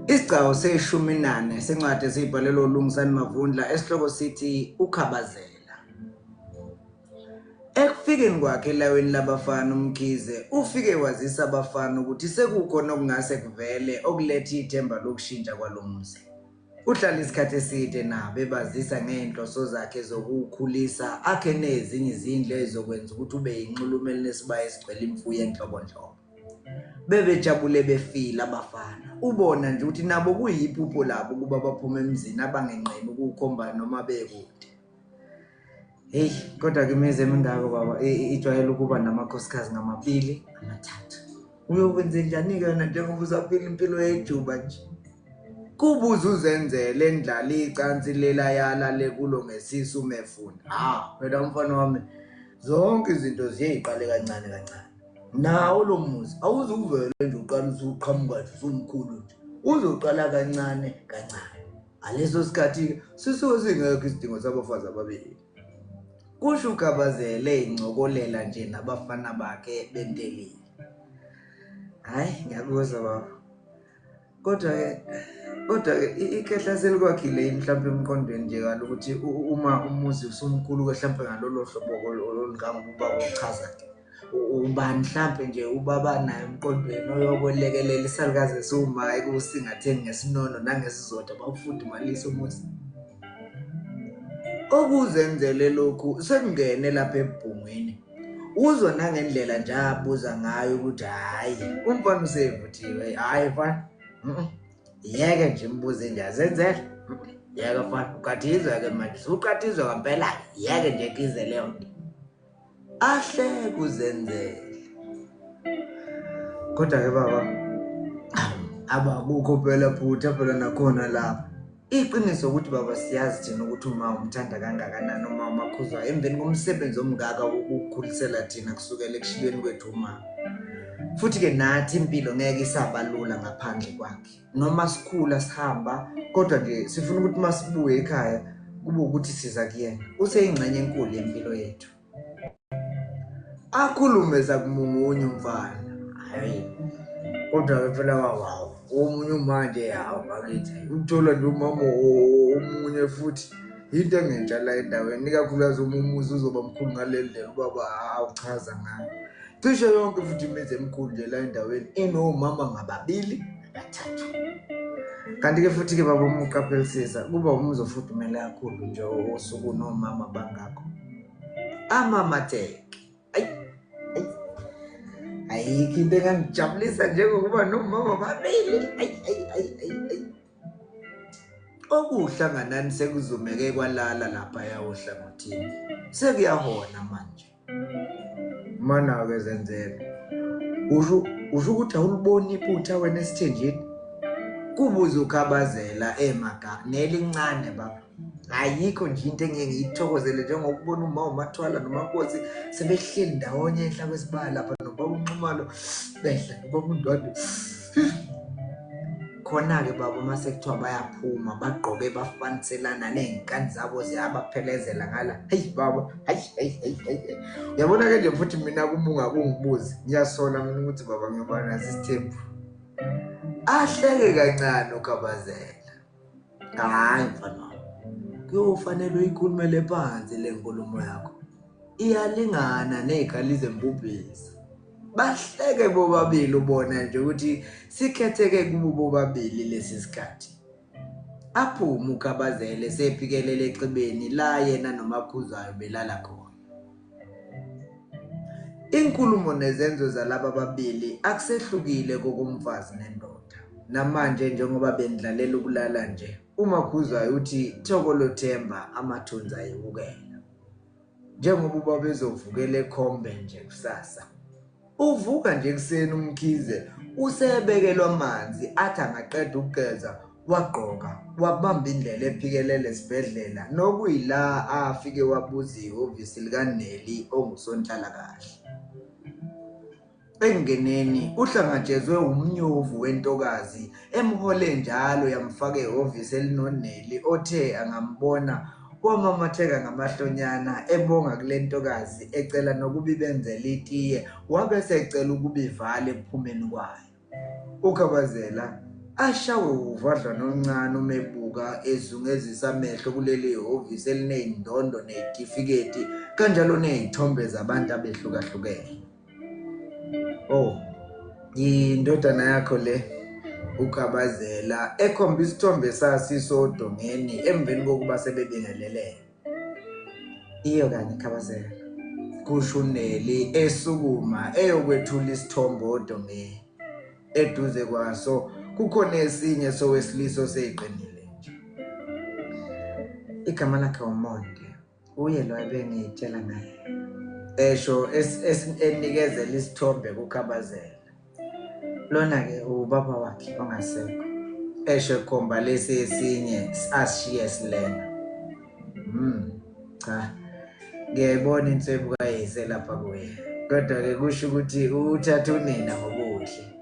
Isigcawu seshumi nane sencwadi esiyibhalelwe uLungisani Mavundla esihloko sithi Ukhabazela. Ekufikeni kwakhe elawini labafana uMkhize ufike wazisa abafana ukuthi sekukhona okungase kuvele okuletha ithemba lokushintsha kwalo muzi. Uhlale isikhathi eside nabo ebazisa ngey'nhloso zakhe zokuwukhulisa akhe nezinye izindlu ezizokwenza ukuthi ube yinxulume elinesibaya esigcwele imfuyo enhlobonhlobo. Bebejabule befile abafana. Ubona nje ukuthi nabo kuyiphupho labo ukuba baphume emzini abangenqeni ukuwukhomba noma bekude. Heyi, kodwa-ke imizi emingako baba ijwayele ukuba namakhosikazi ngamabili amathathu. Uyokwenze njani-ke wena njengoba usaphila impilo yejuba nje? Kubuza uzenzele endlala icansi lela yalale kulo ngesisu umefuna. Ha, phela mfana wami zonke izinto ziye ziqale kancane kancane. Nawo lo muzi awuzuvele nje uqala usuqhamuka nje usumkhulu nje. Uzoqala kancane kancane. Ngaleso sikhathi-ke sisuke singekho isidingo sabafazi ababili. Kusho uKhabazela eyincokolela nje nabafana bakhe bentelile. Hhayi ngiyakuzwa baba. Kodwa-ke kodwa-ke ikhehla selikwakhile yini mhlawumpe emqondweni nje kalo ukuthi uma umuzi usumkhulu-ke mhlawumpe ngalolo hlobo olungangokuba uchaza ke ubani mhlampe nje ubaba naye emqondweni oyokwelekelela isalukazi esiwuma ekusingatheni ngesinono nangesizotha bawufudumalise umuzi. Okuzenzele lokhu sekungene lapha ebhungwini. Uzwa nangendlela nje abuza ngayo ukuthi hhayi umfana usevuthiwe, hhayi mfana. Yeke nje imibuzo enje azenzele. Yeke mfana uqathizwa-ke manje, usuqathizwa ngampela-ke, yeke nje kize leyo nto. Ahleke uzenzele. Kodwa-ke baba, abakukho phela phutha phela nakhona lapha. Iqiniso ukuthi baba siyazi thina ukuthi uma umthanda kangakanani uma uMakhuzwayo emveni komsebenzi omngaka wokukukhulisela thina kusukela ekushiyweni kwethu uma. Futhi-ke nathi impilo ngeke isaba lula ngaphandle kwakhe. Noma sikhula sihamba kodwa nje sifuna ukuthi uma sibuye ekhaya kube ukuthi siza kuyena. Useyingxenye enkulu yempilo yethu. Akhulume zakumungunye umfana. Hayi. Kodwa-ke phela wawawu omunye umanje hawu bakithi ukuthola nje umama omunye futhi into engentsha la endaweni ikakhulukazi uma umuzi uzoba mkhulu ngale ndlela ubaba awuchaza ngayo. Cishe yonke futhi imizi emikhulu nje la endaweni inomama ngababili bathathu. Kanti-ke futhi-ke baba uma uqaphelisisa kuba umuzi ofudumele kakhulu nje osuke unomama bangakho. Amamatheke. Ayi, ayi. Ayikho into engangijabulisa njengokuba nomama babili. Ayi, ayi, ayi, ayi, ayi. Okuhlanganani sekuzumeke kwalala laphaya ohlangothini. Sekuyahona manje. Mana-ke zenzele. Usho usho ukuthi awuliboni iphutha wena esithenjini? Kubuza uKhabazela emaga nelincane baba. Ayikho nje into engeke ngiyithokozele njengokubona uma uMathwala noMakosi sebehleli ndawonye enhla kwesibaya lapha nobaba uNxumalo behla nobaba uNdwandwe. Khona-ke baba uma sekuthiwa bayaphuma bagqoke bafaniselana ney'nkani zabo ziyabaphelezela ngala. Heyi baba, hayi hayi hayi hayi. Uyabona-ke nje futhi mina kuma ungakungibuzi ngiyasola mina ukuthi baba ngiyoba naso isithembu. Ahleke kancane uKhabazela. Hhayi mfana wami, kuyofanele uyikhulumele phansi le nkulumo yakho. Iyalingana ney'khali zembubhiso. Bahleke bobabili ubona nje ukuthi sikhetheke kubo bobabili lesi sikhathi. Aphume uKhabazela esephikelela exhibeni la yena noMakhuzwayo belala khona. Inkulumo nezenzo zalaba ababili akusehlukile kokomfazi nendoda. Namanje njengoba bendlalela ukulala nje, uMakhuzwayo uthi thoko lothemba amathunzi ayewukela. Njengoba ubaba ezovukela ekhombe nje kusasa. Uvuka nje ekuseni uMkhize usebekelwa amanzi athi angaqeda ukugeza wagqoka wabamba indlela ephikelele esibhedlela nokuyila afike wabuza ihhovisi likaNeli ongusonhlalakahle. Ekungeneni uhlangatshezwe wumnyovu wentokazi emhole njalo yamfaka ehhovisi elinoNeli othe angambona wamamatheka ngamahlonyana ebonga kule ntokazi ecela nokuba ibenzele itiye wabe esecela ukuba ivale ekuphumeni kwayo. UKhabazela Ashawe uvadlwana oluncane uma ebuka ezungezisa amehlo kuleli hhovisi eliney'ndondo ney'tifiketi kanjalo ney'thombe zabantu abehlukahlukene. Oh, yindodana yakho le uKhabazela ekhomba isithombe sasisodongeni emveni kokuba sebebingelelene. Iyo kanye Khabazela. Kusho uNeli esukuma eyokwethula isithombe odongeni. Eduze kwaso kukhona esinye sowesilisa oseqinile nje. Igama lakhe uMonde. Uye lo ebengitshela ngaye. Esho enikezela isithombe kuKhabazela. Lona-ke ubaba wakhe ongasekho. Esho ekhomba lesi esinye asishiye silenga. Cha. Ngiyayibona inswebu kayise lapha kuye. Kodwa-ke kusho ukuthi uthatha unina ngobuhle.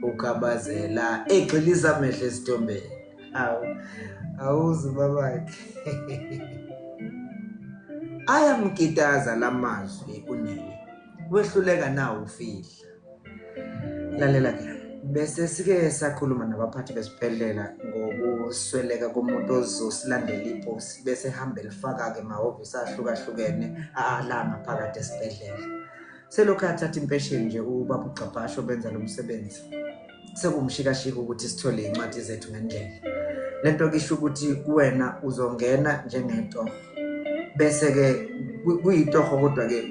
Ukhabazela egxilisa amehlo esithombeni. Awu, awuzi babakhe. Ayamkitaza lamazwi uNeli. Wehluleka na ufihla. Lalela ke, bese sike sakhuluma nabaphathi besibhedlela ngokusweleka komuntu ozosilandela iposi bese ehamba elifaka-ke emahhovisi ahlukahlukene ala ngaphakathi esibhedlela. Selokhu athatha impesheni nje ubaba uGcabhashe obenza lo msebenzi. Sekumshikashika ukuthi sithole iy'ncwadi zethu ngendlela. Le nto kisho ukuthi kuwena uzongena njengetoho. Bese-ke kuyitoho kodwa-ke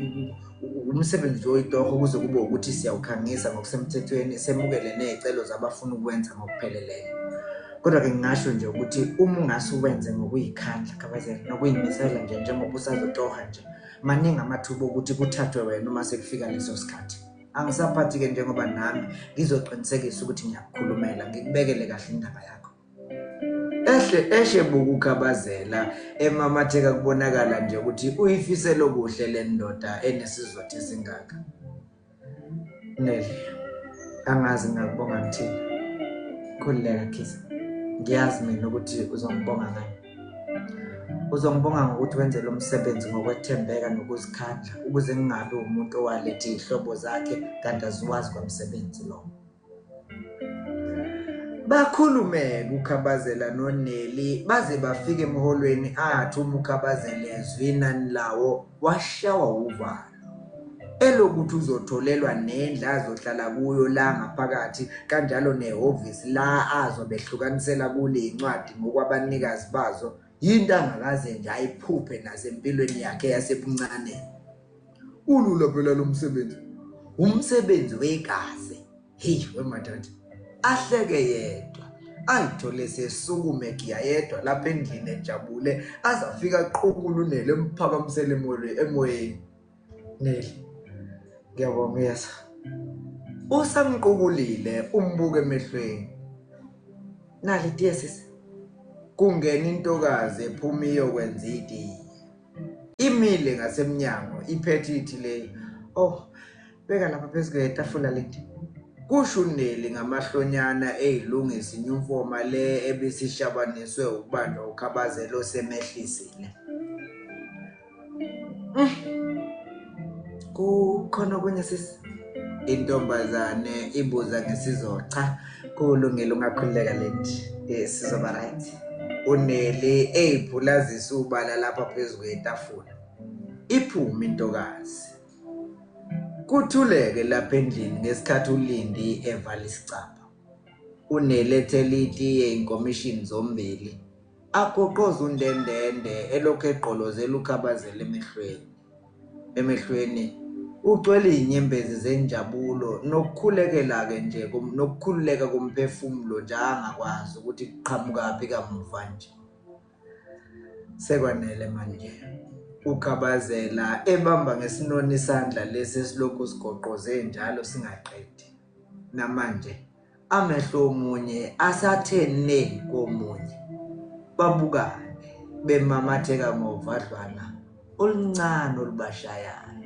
umsebenzi woyitoho kuze kube ukuthi siyawukhangisa ngokusemthethweni semukele ney'celo zabafuna ukwenza ngokupheleleyo. Kodwa-ke ngingasho nje ukuthi uma ungase uwenze ngokuyikhandla Khabazela nokuyimisela nje njengoba usazotoha nje, maningi amathuba okuthi kuthathwe wena uma sekufika leso sikhathi. Angisaphathi-ke njengoba nami ngizoqinisekisa ukuthi ngiyakukhulumela ngikubekele kahle indaba yakho. Ehle eshe buka uKhabazela emamatheka kubonakala nje ukuthi uyifisela okuhle le ndoda enesizotha esingaka. Neli, angazi ngingakubonga ngithini. Khululeka Khiza. Ngiyazi mina ukuthi uzongibonga ngani. Uzongibonga ngokuthi wenze lo msebenzi ngokwethembeka nokuzikhandla ukuze ngingabi umuntu owaletha iy'hlobo zakhe kanti aziwazi kwamsebenzi lo. Bakhulume kuKhabazela noNeli baze bafike emholweni athi uma uKhabazela ezwa inani lawo washawa wuvalo. Elokuthi uzotholelwa nendlu azohlala kuyo la ngaphakathi kanjalo nehhovisi la azobe ehlukanisela kulo iy'ncwadi ngokwabanikazi bazo yinto angakaze nje ayiphuphe nasempilweni yakhe yasebuncaneni. Ulula phela lo msebenzi. Umsebenzi wegazi. Hey wemadoda. Ahleke yedwa. Ayithole sesukume egiya yedwa lapha endlini ejabule aze afike aqukule uNeli emphakamisele emoyeni. Neli, ngiyabonga uyeza. Usamqukulile umbuka emehlweni. Nali itiye sisi. Kungena intokazi ephuma iyokwenza itiye. Imile ngasemnyango iphethe ithileyi. Oh, beka lapha phezu kwetafula leti. Kusho uNeli ngamahlonyana eyilungisa inyumfoma le ebisishabaniswe ukubanjwa uKhabazela osemehlisile. Kukhona okunye sisi? Intombazane ibuza ngesizotha. Cha, kulungile ungakhululeka leti. Sizoba right. uNeli eyiphulazisa ubala lapha phezu kwetafula. Iphume intokazi. Kuthuleke lapha endlini ngesikhathi uLindi evala isicabha. uNeli ethela itiye inkomishini zombili. Agoqoze undendende elokhu egqolozela uKhabazela emehlweni. Emehlweni ugcwele iy'nyembezi zenjabulo nokukhulekela-ke nje nokukhululeka komphefumulo nje angakwazi ukuthi kuqhamukaphi kamuva nje. Sekwanele manje. UKhabazela ebamba ngesinoni isandla lesi esilokhu sigoqoze njalo singaqedi. Namanje amehlo omunye asathe ne komunye. Babukane bemamatheka ngovadlwana oluncane olubashayayo.